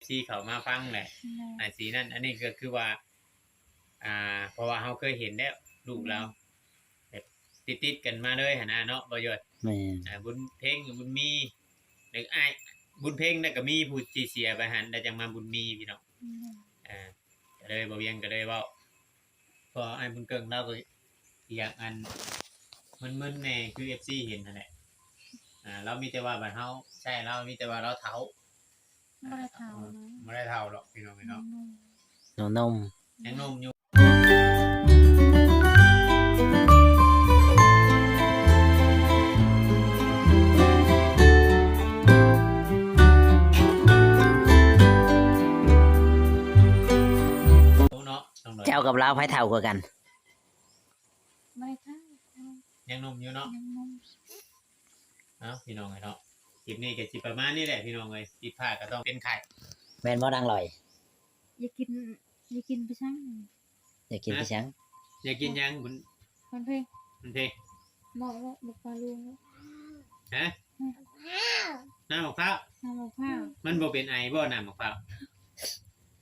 ທີ່ເຂົ້າມາຟັງແຫຼະ ໂດຍ ອາ ຊິນັ້ນ ອັນນີ້ກໍຄືວ່າ ອ່າ ເພາະວ່າເຮົາເຄີຍເຫັນແລ້ວ ລູກລາວ ໂດຍ ແບບຕິດໆກັນມາເລີຍຫັ້ນນະເນາະ ບໍ່ຢອດ ແມ່ນ ອ່າ ບຸນເພັງ ບຸນມີ ແລ້ວອ້າຍ ບຸນເພັງ ແລ້ວກໍມີຜູ້ທີ່ເສຍໄປຫັ້ນ ແລ້ວຈັ່ງມາບຸນມີ ພີ່ນ້ອງ ໂດຍ ອ່າ ກໍເລີຍ ບໍ່ວຽງກໍເລີຍເວົ້າ ເພາະອ້າຍບຸນເກິ່ງລາວກໍຢາກອັນມຶນໆແດ່ ຄືເອັຟຊີເຫັນຫັ້ນແຫຼະ ອ່າ ລາວມີແຕ່ວ່າບັດເຮົາໃຊ້ລາວ ມີແຕ່ວ່າລາວເຖົ້າ ບໍ່ໄດ້ເຖົ້າ ເອີ ນະ ບໍ່ໄດ້ເຖົ້າດອກ ພີ່ນ້ອງເອີຍເນາະ ຍັງໜຸ່ມ ຍັງໜຸ່ມຢູ່ ເຈົ້າກັບລາວໃຜເຖົ້າກວ່າກັນ? ບໍ່ໄດ້ເຖົ້າ ຍັງໜຸ່ມຢູ່ເນາະ ຍັງໜຸ່ມ. ເອົ້າ ພີ່ນ້ອງເອີຍເນາະ ຄລິບນີ້ກໍຊິປະມານນີ້ແຫຼະ ພີ່ນ້ອງເອີຍ ຜິດພາດກໍຕ້ອງເປັນໄຂ້ ແມ່ນບໍ່ນາງລອຍ? ຢາກກິນ ຢາກກິນໄປສັງ ຢາກກິນໄປສັງ ຢາກກິນຫຍັງ? ບຸນ ມັນເພ ມັນເພ ເໝາະບໍ່ ບັກປາລຸງ ຮະ? ອືມ ນ້ຳໝາກພ້າວ ນ້ຳໝາກພ້າວ ມັນບໍ່ເປັນໄອບໍ່ ນ້ຳໝາກພ້າວ?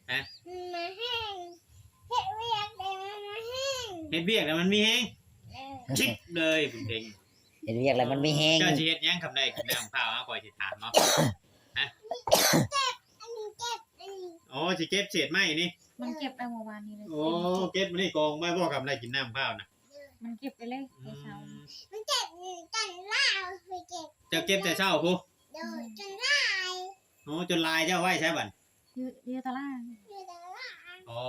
ຮະ? ມັນແຫ້ງ ເຮັດວຽກແລ້ວມັນແຫ້ງ ເຮັດວຽກແລ້ວມັນມີແຮງ ເອີ ຈິກເລີຍບຸນເພັງ ເຮັດວຽກແລ້ວມັນມີແຮງ ເຈົ້າຊິເຮັດຫຍັງຄຳໃດກິນນ້ຳພ້າວ ຂ້ອຍຊິຖາມເອົາ ຮະ? ເຈັບ ອັນນີ້ເຈັບ ອັນນີ້ ໂອ້ ຊິເກັບເສດໄມ້ນີ້ ມັນເກັບໄດ້ເມື່ອວານນີ້ເລີຍ ໂອ້ ເກັບມື້ນີ້ກອງໄວ້ບໍ່ ຄຳໃດກິນນ້ຳພ້າວນະ ມັນເກັບໄດ້ເລີຍ ອືມ ແຕ່ເຊົ້າ ມັນເຈັບຈົນລາວ ຄືເຈັບ ເຈົ້າເກັບແຕ່ເຊົ້າພຸ້ນ ໂດຍ ອືມ ຈົນຫຼາຍ ໂອ້ ຈົນຫຼາຍ ເຈົ້າໄວ້ໃສບັດ? ຢູ່ ຢູ່ຕະຫຼາດ ຢູ່ຕະຫຼາດ ອໍ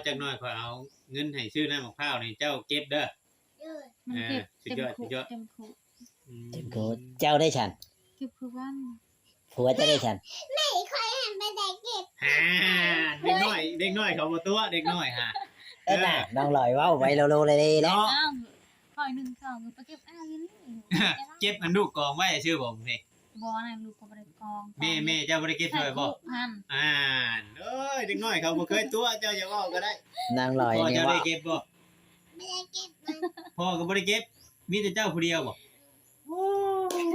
ຈັກໜ້ອຍຂ້ອຍເອົາເງິນໃຫ້ຊື້ນ້ຳໝາກພ້າວນີ້ ເຈົ້າເກັບເດີ ໂດຍ ມັນເກັບ ເອີ ສຸດຍອດ ເຕັມຄຸ ສຸດຍອດ ເຕັມຄຸ ອືມ ເຕັມຄຸ ເຈົ້າເດ້ຊັ້ນ? ເກັບຄືກັນ ຜົວເຈົ້າເດ້ຊັ້ນ? ແມ່ຂ້ອຍຫັ້ນບໍ່ໄດ້ເກັບ ຫາ ເດັກນ້ອຍ ເດັກນ້ອຍເຂົາບໍ່ຕົວະ ເດັກນ້ອຍຫາ ເອີ ເອີ ນະ ນ້ອງລອຍເວົ້າໄວໂລໂລເລເລເນາະ ເນາະ ເອົາ ຂ້ອຍໜຶ່ງສອງ ໄປເກັບອ້າຍຢູ່ນີ້ ເກັບອັນລູກກອງໄວ້ຊື່ບໍ່ເພ? ບໍ່ ນັ້ນລູກກໍບໍ່ໄດ້ກອງ ແມ່ ແມ່ເຈົ້າບໍ່ໄດ້ເກັບຊ່ວຍບໍ່? ຫັ້ນ ອ່ານ ເອີຍ ເດັກນ້ອຍເຂົາບໍ່ເຄີຍຕົວະ ເຈົ້າຢ່າເວົ້າກໍໄດ້ ນາງລອຍ ພໍ່ເຈົ້າໄດ້ເກັບບໍ່? ບໍ່ໄດ້ເກັບ ພໍ່ກໍບໍ່ໄດ້ເກັບ ມີແຕ່ເຈົ້າຜູ້ດຽວບໍ່? ໂອ້ ເບິ່ງ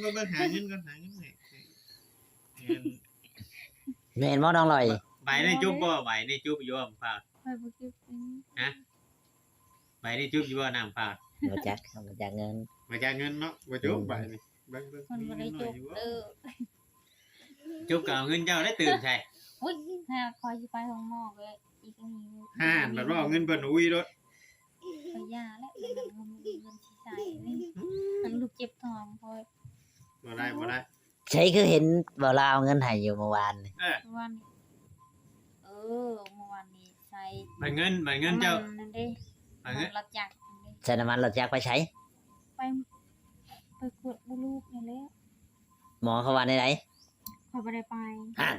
ເບິ່ງ ເບິ່ງ ຫາເງິນກ່ອນ ຫາເງິນໃຫ້ ແມ່ນບໍ່ນ້ອງລອຍ? ໃບນີ້ຈຸບບໍ່? ໃບນີ້ຈຸບຢູ່ບໍ່? ຂ້ອຍບໍ່ເກັບ ຮະ? ໃບນີ້ຈຸບຢູ່ບໍ່ ນ້ຳພ້າວ? ບໍ່ຈັກ ບໍ່ຈັກເງິນ ບໍ່ຈັກເງິນເນາະ ບໍ່ຈຸບ ອືມ ໃບນີ້ ເບິ່ງ ເບິ່ງ ມັນບໍ່ໄດ້ຈຸບເດີ ຈຸບກໍເອົາເງິນເຈົ້າໄດ້ຕື່ມໃສ່ ໂອ້ຍ ຖ້າຂ້ອຍຊິໄປໂຮງໝໍກໍອີກອັນນີ້ ຫັ້ນ ບັດວ່າເອົາເງິນເພິ່ນ ອຸ້ຍໂລດ ກໍຢ່າແຫຼະ ເງິນຊິໃຊ້ ອືມ ມັນລູກເຈັບທ້ອງຂ້ອຍ ບໍ່ໄດ້ ບໍ່ໄດ້ ໃສຄືເຫັນບໍ່ລາວເອົາເງິນໃຫ້ຢູ່ມື້ວານນີ້? ເອີ ມື້ວານນີ້ ເອີ ມື້ວານນີ້ໃສ່ ໃບເງິນ ໃບເງິນເຈົ້າ ນ້ຳມັນນັ້ນເດ້ ໃບເງິນ ນ້ຳມັນລົດຈັກນັ້ນເດ້ ໃສ່ນ້ຳມັນລົດຈັກໄປໃສ? ໄປ ໄປກວດມະລູກນີ້ແຫຼະ ໝໍເຂົາວ່າແນວໃດ? ຂ້ອຍບໍ່ໄດ້ໄປ ຫັ້ນ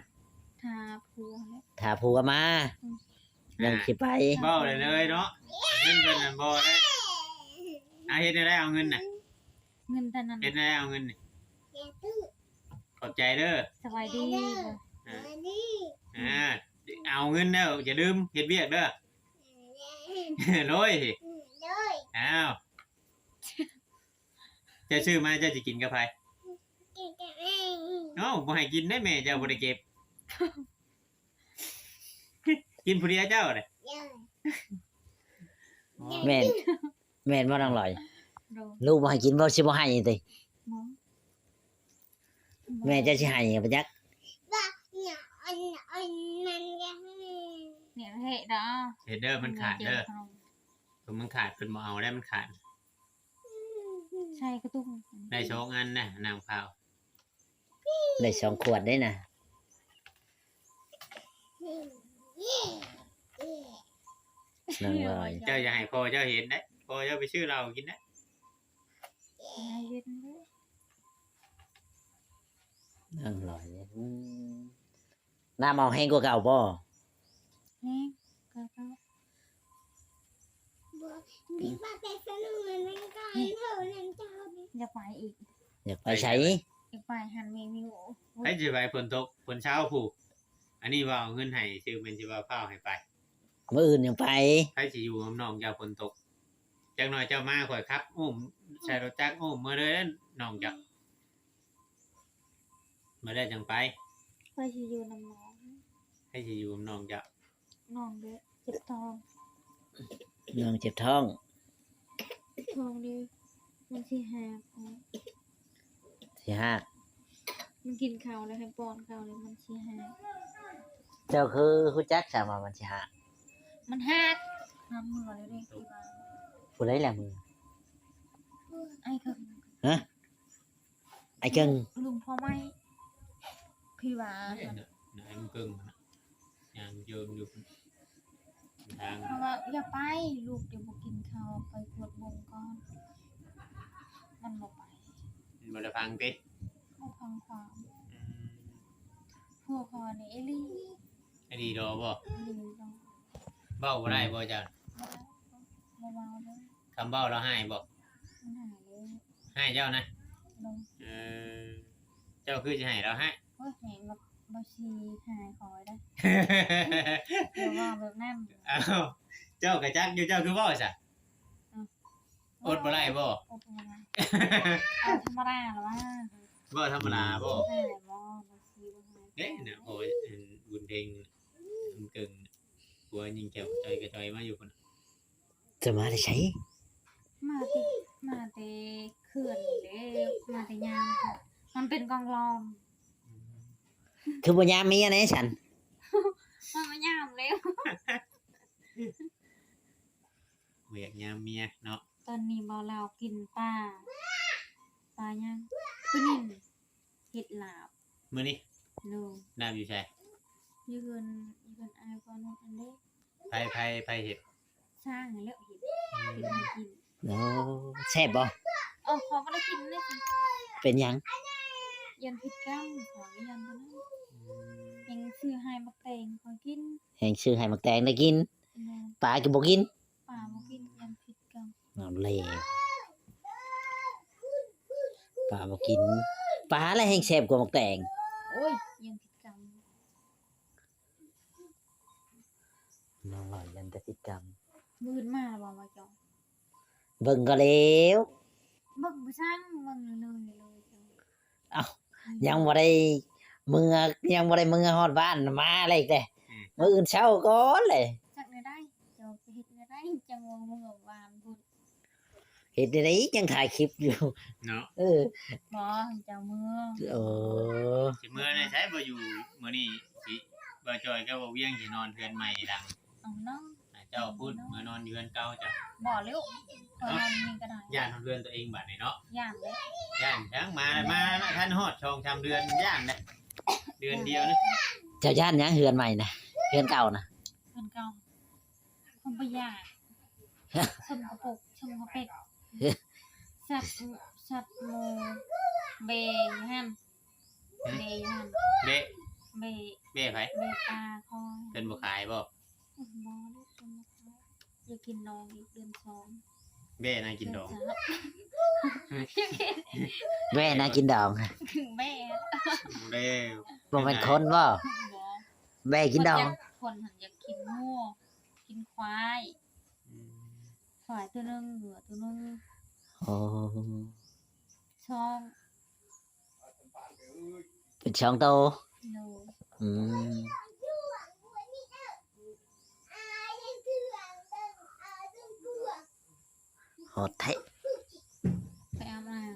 ຖ້າຜົວແຫຼະ ຖ້າຜົວມາ ອືມ ຈັ່ງຊິໄປ ເວົ້າໄດ້ເລີຍເນາະ ເງິນເພິ່ນນັ້ນບໍ່ໄດ້ ອາ ເຮັດແນວໃດເອົາເງິນນະ? ເງິນເທົ່ານັ້ນ ເຮັດແນວໃດເອົາເງິນນີ້? ຂອບໃຈເດີ ສະບາຍດີ ອ່າ ອ່າ ເອົາເງິນແລ້ວຢ່າລືມເຮັດວຽກເດີ ໂດຍ ໂດຍ ອ້າວ ເຈົ້າຊື້ມາເຈົ້າຊິກິນກັບໃຜ? ກິນກັບແມ່ ເອົ້າ ບໍ່ໃຫ້ກິນໄດ້ ແມ່ເຈົ້າບໍ່ໄດ້ເກັບ ກິນຜູ້ດຽວເຈົ້າເດ້ ໂດຍ ແມ່ນ ແມ່ນບໍ່ນ້ອງລອຍ? ໂດຍ ລູກບໍ່ໃຫ້ກິນບໍ່ ຊິບໍ່ໃຫ້ຕິ? ບໍ່ ແມ່ເຈົ້າຊິໃຫ້ບໍ່ຈັກ ວ່າ ອັນ ອັນນັ້ນກໍໃຫ້ ນີ້ເຮັດເດີ ເຮັດເດີ ມັນຂາດເດີ ມັນຂາດ ເພິ່ນບໍ່ເອົາໄດ້ ມັນຂາດ ໃສ່ກະຕຸກ ໄດ້ສອງອັນນະ ນ້ຳຂາວ ໄດ້ສອງຂວດເດ້ນະ ນ້ອງລອຍ ເຈົ້າຢ່າໃຫ້ພໍ່ເຈົ້າເຫັນເດ້ ພໍ່ເຈົ້າໄປຊື້ເຫຼົ້າກິນເດ້ ຢ່າເຫັນເດ້ ນ້ອງລອຍ ອືມ ນ້ຳເອົາແຮງກວ່າເກົ່າບໍ່? ແຮງກວ່າເກົ່າ ບໍ່ ມີປາກແຕກສະໜູນມັນກໍເທົ່ານັ້ນເຈົ້າ ຢາກໄປອີກ ຢາກໄປໃສ? ຢາກໄປຫັ້ນແມ່ ມີ ໂອ້ຍ ໃຜຊິໄປຝົນຕົກຝົນເຊົາພຸ້ນ ອັນນີ້ວ່າເອົາເງິນໃຫ້ຊື່ ແມ່ນຊິວ່າຟ້າວໃຫ້ໄປ ມື້ອື່ນຍັງໄປ ໃຜຊິຢູ່ນຳນ້ອງເຈົ້າຝົນຕົກ ຈັກໜ້ອຍເຈົ້າມາຂ້ອຍຂັບອຸ້ມໃສ່ລົດຈັກອຸ້ມເມືອເລີຍນ້ອງເຈົ້າ ມື້ແລກຈັ່ງໄປ ຂ້ອຍຊິຢູ່ນຳນ້ອງ ໃຜຊິຢູ່ນຳນ້ອງເຈົ້າ? ນ້ອງເດ້ ເຈັບທ້ອງ. ນ້ອງເຈັບທ້ອງ? ທ້ອງນີ້ມັນຊິຫັກ. ຊິຫັກ? ມັນກິນເຂົ້າແລ້ວ ໃຫ້ປ້ອນເຂົ້າແລ້ວມັນຊິຫັກ. ເຈົ້າຄືຮູ້ຈັກຊະວ່າມັນຊິຫັກ? ມັນຫັກ. ນຳເມືອແລ້ວເດ້ ຜູ້ໃດລະເມືອ? ອ້າຍເຄິ່ງ. ຮະ? ອ້າຍເຄິ່ງ ລຸງພໍ່ໄມ້ ທີ່ວ່າ ເອີ ນະ ນະ ອ້າຍເຄິ່ງນະ ຍ່າງເຈີນຢູ່ທາງ ເພາະວ່າຢ່າໄປ ລູກຈະບໍ່ກິນເຂົ້າ ໄປກວດເບິ່ງກ່ອນ ມັນບໍ່ໄປ ມັນບໍ່ໄດ້ຟັງຕິ ບໍ່ຟັງຄວາມ. ອືມ ຜົວຂ້ອຍນີ້ອີ່ຫຼີ ອີ່ຫຼີດອບໍ່? ອີ່ຫຼີດອ ເວົ້າບໍ່ໄດ້ບໍ່ເຈົ້າ? ບໍ່ໄດ້ ບໍ່ເວົ້າເລີຍ. ຄຳເວົ້າລາວຮ້າຍບໍ່? ມັນຮ້າຍເລີຍ. ຮ້າຍເຈົ້ານະ? ໂດຍ. ເອີ ເຈົ້າຄືຊິໃຫ້ລາວຮ້າຍ? ໂອ້ຍ ໃຫ້ບັກ ບັກຊີຮ້າຍຂ້ອຍໄດ໋ ຢ່າເວົ້າແບບນັ້ນ. ອ້າວ ເຈົ້າກະຈັກຢູ່ ເຈົ້າຄືເວົ້າຊະ? ເອົ້າ ອົດບໍ່ໄດ້ບໍ່? ອົດບໍ່ໄດ້ ເອົາທຳມະດາລະວ່າ. ເວົ້າທຳມະດາບໍ່? ຮ້າຍບໍ່? ບັກຊີບໍ່ຮ້າຍ ເດ້ນະ ໂອ້ຍ ບຸນເພັງ ບຸນເກິ່ງ ຜົວຍິງແກ້ວກະຈ່ອຍກະຈ່ອຍມາຢູ່ພຸ້ນ. ເຈົ້າມາແຕ່ໃສ? ມາແຕ່ ມາແຕ່ເຂື່ອນນີ້ແຫຼະ ມາແຕ່ຍາມ ມັນເປັນກອງລອງ. ອືມ ຄືບໍ່ຍາມເມຍແດ່ຊັ້ນ? ມັນບໍ່ຍາມແລ້ວ ບໍ່ຢາກຍາມເມຍເນາະ. ຕອນນີ້ບໍ່ລາວກິນປາ ປາຫຍັງ? ປານິນ. ເຮັດລາບມື້ນີ້. ໂດຍ. ລາບຢູ່ໃສ? ຢູ່ເຮືອນ ຢູ່ເຮືອນອ້າຍພໍ່ນຸ່ນຫັ້ນເດ້. ໃຜ ໃຜ ໃຜເຮັດ? ຊ່າງຫັ້ນແຫຼະເຮັດ. ອືມ ເຮັດໃຫ້ກິນ. ໂອ້ ແຊບບໍ່? ເອີ ຂ້ອຍບໍ່ໄດ້ກິນເລີຍ. ເປັນຫຍັງ? ຢ້ານຜິດກຳ ຂ້ອຍຢ້ານຕົວນັ້ນ. ອືມ ແຮ່ງຊື້ໃຫ້ໝາກແຕງຂ້ອຍກິນ. ແຮ່ງຊື້ໃຫ້ໝາກແຕງໄດ້ກິນ. ໂດຍ. ປາກໍບໍ່ກິນ? ປາບໍ່ກິນ ຢ້ານຜິດກຳ. ເອົາແລ້ວ ປາບໍ່ກິນ ປາແລ້ວແຮ່ງແຊບກວ່າໝາກແຕງ. ໂອ້ຍ ຢ້ານຜິດກຳ ນ້ອງຫຼອຍຢ້ານແຕ່ຜິດກຳ. ມື້ອື່ນມາແລ້ວບໍ່ ວ່າເຈົ້າ? ເບິ່ງກໍແລ້ວ ເບິ່ງບໍ່ຊ່າງ ເບິ່ງເລີຍໆ. ເອົ້າ ອືມ ຍັງບໍ່ໄດ້ເມືອ ຍັງບໍ່ໄດ້ເມືອຮອດບ້ານ ມາແລ້ວອີກແຫຼະ. ອືມ ມື້ອື່ນເຊົ້າກ່ອນແຫຼະ. ຈັກແນວໃດ ເຈົ້າຊິເຮັດແນວໃດ ຈັ່ງວ່າເມືອວານພຸ້ນ? ເຮັດແນວໃດ ຍັງຖ່າຍຄລິບຢູ່ເນາະ. ເອີ ບໍ່ ເຈົ້າເມືອ. ໂອ້ ຊິເມືອແນວໃດ ບໍ່ຢູ່ມື້ນີ້ ຊິ ບ່າວຈ່ອຍກັບບ່າວວຽງຊິນອນເຮືອນໃໝ່ຫຼັງ. ເອົາເນາະ ໃຫ້ເຈົ້າພຸ້ນ ເມືອນອນຢູ່ເຮືອນເກົ່າເຈົ້າ. ບໍ່ແລ້ວ ຂ້ອຍນອນນີ້ກໍໄດ້. ຢ້ານເຮືອນຕົວເອງບາດນີ້ເນາະ. ຢ້ານແຫຼະ ຢ້ານຫຍັງ ມາ ມາທັນຮອດສອງສາມເດືອນ ຢ້ານເດ້ ເດືອນດຽວນະ. ເຈົ້າຢ້ານຫຍັງເຮືອນໃໝ່ນະ ເຮືອນເກົ່ານະ? ເຮືອນເກົ່າ ຄົນບໍ່ຢາກ ຊົມກະປຸກ ຊົມກະເປັກ ສັດ ສັດໝູ່ ແບ້ຢູ່ຫັ້ນ. ຫືມ ເບຢູ່ຫັ້ນ ເບ ເບ ເບໃຜ? ເບປາຄອຍ. ເພິ່ນບໍ່ຂາຍບໍ່? ບໍ່ເລີຍ ເພິ່ນບໍ່ຂາຍ. ຢາກກິນດອງອີກເດືອນສອງ. ເບນາກິນດອງ ເບນາກິນດອງ. ເບ ເບ ບໍ່ແມ່ນຄົນບໍ່? ບໍ່ ເບກິນດອງ. ຄົນຫັ້ນຢາກກິນງົວ ກິນຄວາຍ. ອືມ ຄວາຍຕົວໜຶ່ງ ງົວຕົວໜຶ່ງ. ໂອ້ ສອງ ເປັນສອງໂຕ. ໂດຍ. ອືມ ໂຫດແທ້. ໄປອາບນ້ຳ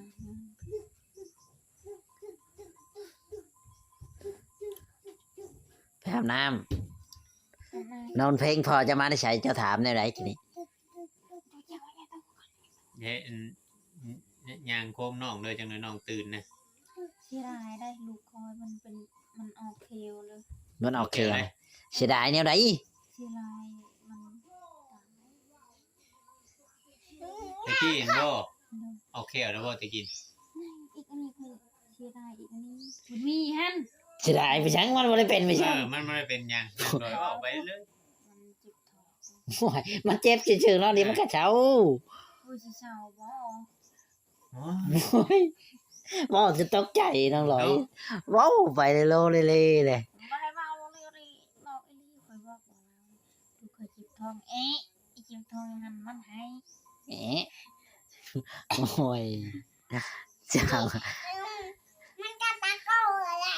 ໄປອາບນ້ຳ. ອາບນ້ຳ. ນ້ອງເພັງ ພໍ່ເຈົ້າມາແຕ່ໃສ? ເຈົ້າຖາມແນວໃດກີ້ນີ້? ເຮັດ ອືມ ຍ່າງໂຄມນ້ອງເດີ ຈັ່ງໜ້ອຍນ້ອງຕື່ນນະ. ເສຍດາຍໄດ໋ ລູກຂ້ອຍມັນເປັນ ມັນອອກແຂ້ວເລີຍ. ມັນອອກແຂ້ວ ເສຍດາຍແນວໃດ? ເສຍດາຍມັນຕາຍ. ແຕ່ກີ້ຫັ້ນບໍ່? ໂດຍ. ອອກແຂ້ວແລ້ວບໍ່ແຕ່ກີ້? ອີກອັນນີ້ຄືເສຍດາຍ ອີກອັນນີ້ ບໍ່ມີຫັ້ນ. ເສຍດາຍໄປຫຍັງ? ມັນບໍ່ໄດ້ເປັນໄປຫຍັງ. ເອີ ມັນບໍ່ໄດ້ເປັນຫຍັງ ໂດຍ ອອກໄປເລີຍ. ມັນເຈັບທ້ອງ. ໂອ້ຍ ມັນເຈັບຊື່ໆເນາະ ດຽວມັນກໍເຊົາ. ເອີ ຊິເຊົາບໍ່? ໂອ້ຍ ໂອ້ຍ ເວົ້າຈົນຕົກໃຈນ້ອງຫຼອຍ ເນາະ ເວົ້າໄປເລໂລເລເລເລີຍ. ບໍ່ໄດ້ເວົ້າເລເລ ເວົ້າອີ່ຫຼີ ຂ້ອຍບອກວ່າລູກຂ້ອຍເຈັບທ້ອງ ເອະ ເຈັບທ້ອງຫັ້ນມັນໄຫ້ ເອະ ໂອ້ຍ ເຈົ້າ ມັນກະຕະໂກແຫຼະ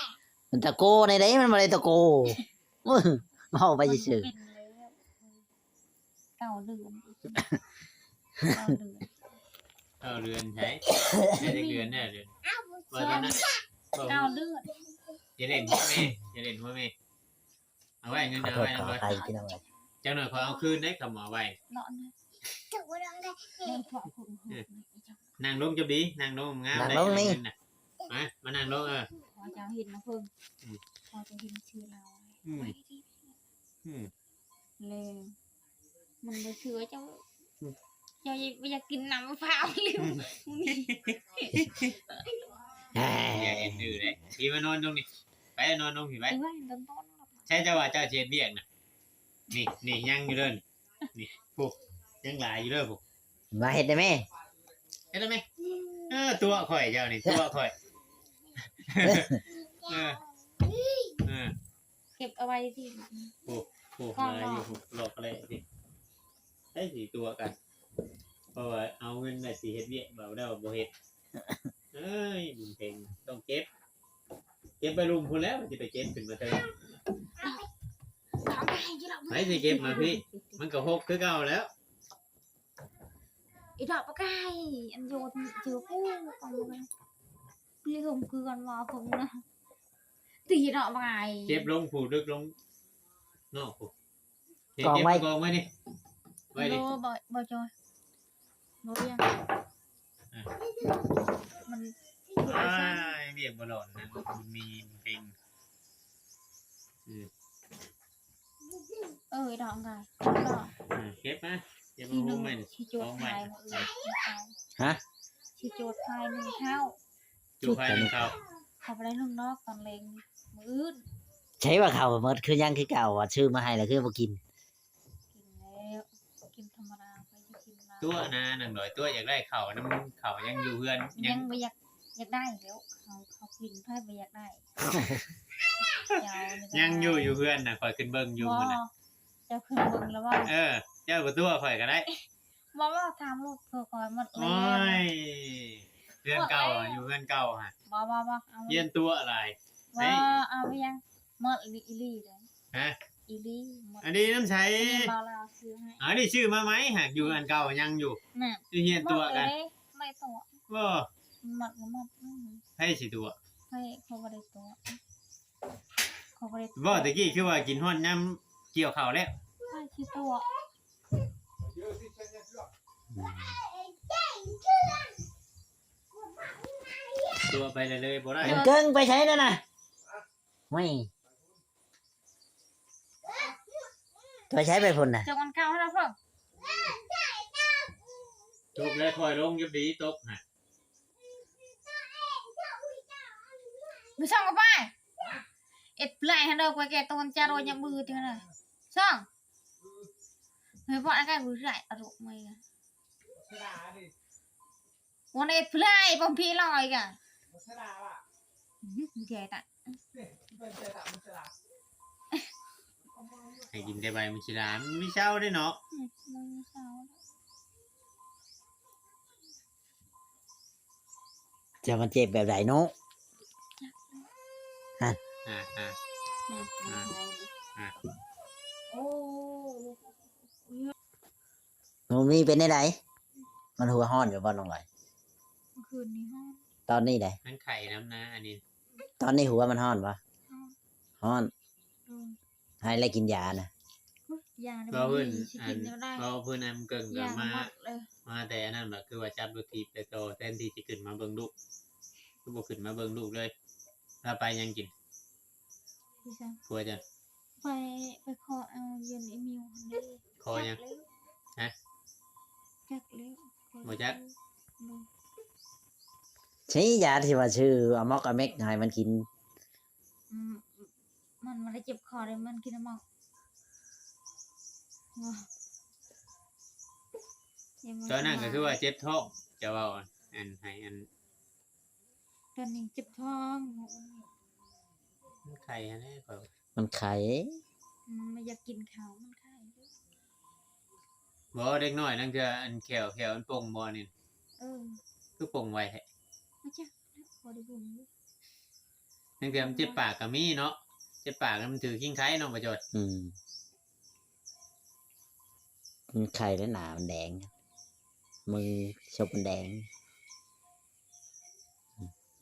ມັນຕະໂກໃນໃດ ມັນບໍ່ໄດ້ຕະໂກ. ເວົ້າໄປຊື່ໆ ມັນເປັນແລ້ວ ເກົ້າເດືອນ ເກົ້າເດືອນ ເກົ້າເດືອນໃສ ໄດ້ຈັກເດືອນແດ່ເດີ ວ່າຕອນນັ້ນ ເກົ້າເດືອນ ຢ່າເຫຼັ້ນຫົວແມ່ ຢ່າເຫຼັ້ນຫົວແມ່ ເອົາໄວ້ເງິນ ເອົາໄວ້ນຳ ຂໍໂທດ ຂໍອະໄພພີ່ນ້ອງເອີຍ ຈັກໜ້ອຍຂ້ອຍເອົາຄືນເດ້ ຄຳວ່າໄວ້ເນາະ ເອີ ນັ່ງລົງຈະບີ ນັ່ງລົງງາມ ນັ່ງລົງນີ້ ໄດ້ເງິນນະ ມາ ມານັ່ງລົງ ເອີ ພໍເຈົ້າເຫັນນະເພິ່ນ ອືມ ພໍເຈົ້າເຫັນຊື່ລາວ ອືມ ອືມ ແລ້ວມັນບໍ່ເຊື່ອເຈົ້າ ອືມ ເຈົ້າບໍ່ຢາກກິນນ້ຳມະພ້າວເລີຍ ອືມ ຢ່າເຮັດດື້ເດ້ ພີ່ມານອນລົງນີ້ ໄປນອນລົງພີ້ໄປ ເອີຍ ໃຊ່ເຈົ້າວ່າເຈົ້າຊິເຮັດວຽກນະ ນີ້ ນີ້ຍັງຢູ່ເດີ ນີ້ ພຸ້ນ ຍັງຫຼາຍຢູ່ເດີ ພຸ້ນ ມາເຮັດໄດ້ແມ ເຮັດໄດ້ແມ ເອີ ຕົວະຂ້ອຍເຈົ້ານີ້ ຕົວະຂ້ອຍ ເອີ ເອີ ເກັບເອົາໄວ້ທີ່ ໂອ້ ໂອ້ ມາຢູ່ ລອກກະແລະຕິ ໃຜຊິຕົວະກັນ ເພາະວ່າເອົາເງິນໄດ້ຊິເຮັດວຽກ ເວົ້າແລ້ວບໍ່ເຮັດ ເອີຍ ບຸນເພັງ ຕ້ອງເກັບ ເກັບໄປລຸ່ມພຸ້ນແລ້ວ ຊິໄປເກັບຂຶ້ນມາເທິງ ໃຜຊິເກັບມາພີ້ ມັນກໍຫົກຄືເກົ່າແລ້ວ ອີດອກປາກາຍ ອັນໂຍນເຈີກູ ເລີຍຫົມຄືກັນວ່າຜົມນະ ຕີດອກປາກາຍ ເກັບລົງພູເລິກລົງນອກພຸ້ນ ເກັບ ກອງໄວ້ ເກັບກອງໄວ້ນີ້ ໄວ້ນີ້ ບໍ່ ບໍ່ ບໍ່ຈອຍ ບໍ່ວຽງ ອ່ະ ມັນ ອ້າຍ ວຽກບໍ່ຫຼອນນະ ບຸນມີບຸນເພັງ ອືມ ເອີຍ ດອກກະ ດອກ ອືມ ເກັບມາ ເກັບມາໂຮມໄວ້ ຊິໂຈດຂາຍມື້ອື່ນ ຮະ ຊິໂຈດຂາຍໜຶ່ງເຂົ້າ ໂຈດຂາຍໜຶ່ງເຂົ້າ ເຂົາບໍ່ໄດ້ໜຶ່ງດອກຕອນແລງມື້ອື່ນ ໃຊ້ວ່າເຂົ້າໝົດ ຄືຍັງຄືເກົ່າ ວ່າຊື້ມາໃຫ້ແລ້ວຄືບໍ່ກິນ ກິນແລ້ວ ກິນທຳມະດາ ໃຜຊິກິນຫຼາຍ ຕົວະນານາງດອຍ ຕົວະຢາກໄດ້ເຂົ້ານຳ ເຂົ້າຍັງຢູ່ເຮືອນ ຍັງ ຍັງບໍ່ຢາກ ຢາກໄດ້ແລ້ວ ເຂົາ ເຂົາກິນ ໃຜບໍ່ຢາກໄດ້ ເຈົ້ານີ້ ຍັງຢູ່ຢູ່ເຮືອນນະ ຂ້ອຍຂຶ້ນເບິ່ງຢູ່ ບໍ່ ມື້ນະ ເຈົ້າຂຶ້ນເບິ່ງແລ້ວບໍ່ ເອີ ເຈົ້າບໍ່ຕົວະຂ້ອຍກໍໄດ້ ບໍ່ ບໍ່ ຖາມລູກເພິ່ນ ຂ້ອຍໝົດແລ້ວ ໂອ້ຍ ເຮືອນເກົ່າ ໝົດແລ້ວ ຢູ່ເຮືອນເກົ່າຫັ້ນ ບໍ່ ບໍ່ ບໍ່ ເອົາ ຢ້ານຕົວະຫຼາຍ ບໍ່ ເອີຍ ເອົາໄປຍັງ ໝົດອີ່ຫຼີເດ້ ຮະ ອີ່ຫຼີ ໝົດ ອັນນີ້ນຳໃສ ອັນນີ້ບ່າວລາວຊື້ໃຫ້ ອັນນີ້ຊື້ມາໃໝ່ ຫາກຢູ່ອັນເກົ່າຍັງຢູ່ ນັ້ນ ຄືຮຽນຕົວະກັນ ໝົດເລີຍ ບໍ່ຕົວະ ບໍ່ ໝົດກໍໝົດ ອືມ ໃຜຊິຕົວະ ໃຜ ຂ້ອຍບໍ່ໄດ້ຕົວະ ຂ້ອຍບໍ່ໄດ້ຕົວະ ບໍ່ ຕະກີ້ຄືວ່າກິນຮອດຍາມກ່ຽວເຂົ້າແລ້ວ ໃຜຊິຕົວະ ຕົວະໄປເລີຍໆ ບໍ່ໄດ້ ມັນເກິ່ງໄປໃສນັ້ນນະ ໂອ້ຍ ຕົວະໃສໄປພຸ້ນນະ ຈາກອັນເກົ່າຫັ້ນລະເພິ່ນ ຕົກແລ້ວຄ່ອຍລົງ ຢ່າດີຕົກຫັ້ນ ມື້ສອງກໍໄປ ເອັດໄປຫັ້ນເດີ ໄປແກ່ຕົນຈາໂຣຍາງມືຕິຫັ້ນນະ ສອງ ເຮີຍ ບໍ່ອາກາດບໍ່ໄດ້ອາໂຣມາ Wane play pom pi loi ka. Hm, dia tak. ໃຫ້ກິນແຕ່ໃບມັງຊີລາ ມັນມີເຊົາເດ້ເນາະ. ອືມ ມັນມີເຊົາ. ຈະມາເຈັບແບບໃດເນາະ? ຫັ້ນ ອ່າ ອ່າ ອ່າ ອ່າ ໂອ້ ໂນມີເປັນແນວໃດ? ມັນຫົວຮ້ອນຢູ່ບໍ່ນ້ອງລອຍ? ເມື່ອຄືນນີ້ຮ້ອນ. ຕອນນີ້ໃດ? ມັນໄຂ້ນຳນາອັນນີ້. ຕອນນີ້ຫົວມັນຮ້ອນບໍ່? ຮ້ອນ ຮ້ອນ. ໂດຍ. ໃຫ້ແລ້ວກິນຢານະ? ໂອ້ຍ ຢານະ ບໍ່ມີ ຊິກິນແນວໃດ? ເວົ້າເພິ່ນ ອັນເກິ່ງກໍມາ ມາແຕ່ອັນນັ້ນ ບາດຄືວ່າຈັບລົດຖີບໄປຕໍ່ ແທນທີ່ຊິຂຶ້ນມາເບິ່ງລູກ ຄືບໍ່ຂຶ້ນມາເບິ່ງລູກເລີຍ? ລາວໄປຫຍັງກິນ? ໄປໃສ? ຜົວເຈົ້າ ໄປ ໄປຂໍເອົາເຢັນອີມິວຫັ້ນເດ້. ຂໍຫຍັງ? ຈັກແລ້ວ. ຮະ? ຈັກແລ້ວ. ບໍ່ຈັກ. ໂດຍ. ໃຊ້ຢາທີ່ວ່າຊື້ອາໝອກອາເມັກໃຫ້ມັນກິນ. ອືມ ມັນບໍ່ໄດ້ເຈັບຄໍເດ້ ມັນກິນອາໝອກ. ຕອນນັ້ນກໍຄືວ່າເຈັບທ້ອງ ຈະເວົ້າອັນໃຫ້ອັນ ຕອນນີ້ເຈັບທ້ອງ. ມັນໄຂ້ຫັ້ນແຫຼະ ຂ້ອຍ ມັນໄຂ້ ມັນບໍ່ຢາກກິນເຂົ້າ ມັນໄຂ້. ບໍ່ ເດັກນ້ອຍລາງເທື່ອອັນແຂ້ວ ແຂ້ວມັນປົ່ງບໍ່ນີ້? ເອີ ຄືປົ່ງໄວແທ້? ບໍ່ຈັກ ບໍ່ໄດ້ເບິ່ງ. ລາງເທື່ອມັນເຈັບປາກກໍມີເນາະ. ຈັບປາກມັນຖືກິງໄຄເນາະ ບໍ່ຈ້ອຍ. ອືມ ມັນໄຄແລ້ວໜ້າມັນແດງ ມືສົບມັນແດງ.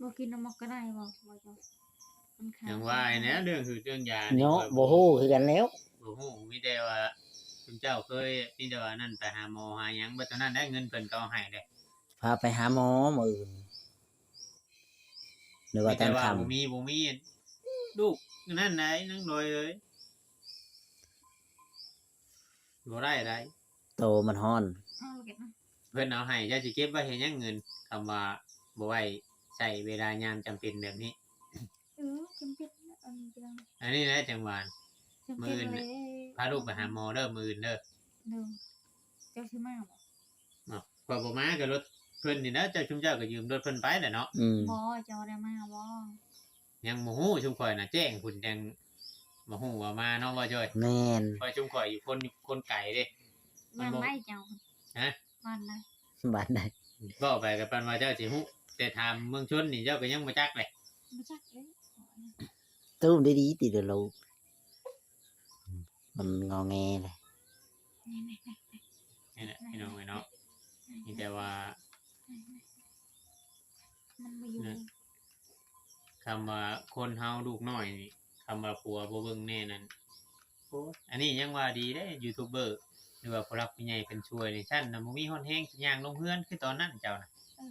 ບໍ່ກິນນ້ຳມັກກໍໄດ້ບໍ່ ບໍ່ເຈົ້າ? ມັນຄາວ ຍັງວ່າແນວເລື່ອງຄືເລື່ອງຢານີ້ ເນາະ ຂ້ອຍ ບໍ່ ບໍ່ຮູ້ຄືກັນແລ້ວ ບໍ່ຮູ້. ມີແຕ່ວ່າຊຸມເຈົ້າເຄີຍ ມີແຕ່ວ່ານັ້ນ ໄປຫາໝໍຫາຫຍັງ ເບິດເທົ່ານັ້ນແຫຼະ ເງິນເພິ່ນກໍເອົາໃຫ້ເດ້. ພາໄປຫາໝໍມື້ອື່ນ ຫຼືວ່າຕອນຄ່ຳ. ມີແຕ່ວ່າບໍ່ມີ ບໍ່ມີລູກນັ້ນໃດ ນາງດອຍເອີຍ. ບໍ່ໄດ້ໃດ ໂຕມັນຮ້ອນ. ເອົາເກັບມາ ເພິ່ນເອົາໃຫ້ ເຈົ້າຊິເກັບໄວ້ເຮັດຫຍັງເງິນ ຄຳວ່າບໍ່ໄວ້ໃຊ້ເວລາຍາມຈຳເປັນແບບນີ້. ເອີ ຈຳເປັນ ອັນນີ້ກໍໄດ້ ອັນນີ້ແຫຼະຈັ່ງວ່າ ມື້ອື່ນພາລູກໄປຫາໝໍເດີ ມື້ອື່ນເດີ. ໂດຍ ເຈົ້າຊິມາບໍ່? ເນາະ ຂ້ອຍບໍ່ມາກໍລົດເພິ່ນນີ້ແຫຼະ ເຈົ້າ ຊຸມເຈົ້າກໍຢືມລົດເພິ່ນໄປແຫຼະເນາະ. ອືມ ບໍ່ ເຈົ້າໄດ້ມາບໍ່? ຍັງບໍ່ຮູ້ ຊຸມຂ້ອຍນະແຈ້ງພຸ້ນ ຈັ່ງມາຮູ້ວ່າມາເນາະ ບໍ່ຈ້ອຍ? ແມ່ນ ເພາະຊຸມຂ້ອຍຢູ່ຄົນ ຄົນໄກເດ້. ບ້ານໃດເຈົ້າ? ຮະ? ບ້ານໃດ? ບ້ານໃດ? ເວົ້າໄປກໍປານວ່າເຈົ້າຊິຮູ້ ແຕ່ຖາມເມືອງຊົນນີ້ເຈົ້າກໍຍັງບໍ່ຈັກເລີຍ. ບໍ່ຈັກເລີຍ. ຕຸ້ມດີໆຕິເດີລູກ ມັນງໍແງເລີຍ. ນີ້ແຫຼະພີ່ນ້ອງເອີຍເນາະ ມີແຕ່ວ່າ ມັນບໍ່ຢູ່ ນະ ຄຳວ່າຄົນເຮົາລູກນ້ອຍນີ້ ຄຳວ່າຜົວບໍ່ເບິ່ງແນ່ນັ້ນ ໂອ້ຍ ອັນນີ້ຍັງວ່າດີເດ້ ຢູທູບເບີ ຫຼືວ່າຜູ້ຫຼັກຜູ້ໃຫຍ່ເພິ່ນຊ່ວຍນີ້ ຊັ້ນນະບໍ່ມີຮອດແຮງຊິຍ່າງລົງເຮືອນຄືຕອນນັ້ນເຈົ້ານະ. ເອີ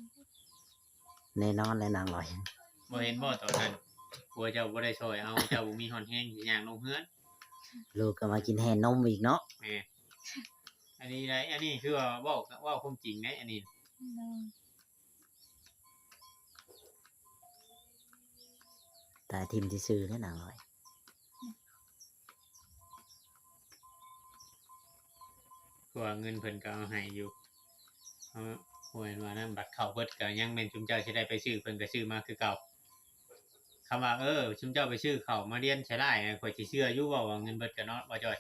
ແນ່ນອນແຫຼະນາງລອຍ ບໍ່ເຫັນບໍ່ຕອນນັ້ນ ຜົວເຈົ້າບໍ່ໄດ້ຊ່ອຍເອົາ ເຈົ້າບໍ່ມີຮອດແຮງຊິຍ່າງລົງເຮືອນ. ລູກກໍມາກິນແຮ່ນົມອີກເນາະ. ແມ່ນ ອັນນີ້ໄດ໋ ອັນນີ້ຄືວ່າເວົ້າ ເວົ້າຄວາມຈິງໄດ໋ ອັນນີ້. ໂດຍ ຕາຍຖິ້ມຊື່ໆເດ້ນາງລອຍ. ເພາະວ່າເງິນເພິ່ນກໍເອົາໃຫ້ຢູ່ ເອີ ບໍ່ແມ່ນວ່ານັ້ນ ບັດເຂົ້າເບິດກໍຍັງແມ່ນຊຸມເຈົ້າຊິໄດ້ໄປຊື້ ເພິ່ນກໍຊື້ມາຄືເກົ່າ. ຄຳວ່າ ເອີ ຊຸມເຈົ້າໄປຊື້ເຂົ້າມາລຽນໃສ່ຫຼາຍ ຂ້ອຍຊິເຊື່ອຢູ່ບໍ່ວ່າເງິນເບິດກັນເນາະ ບໍ່ຈ້ອຍ?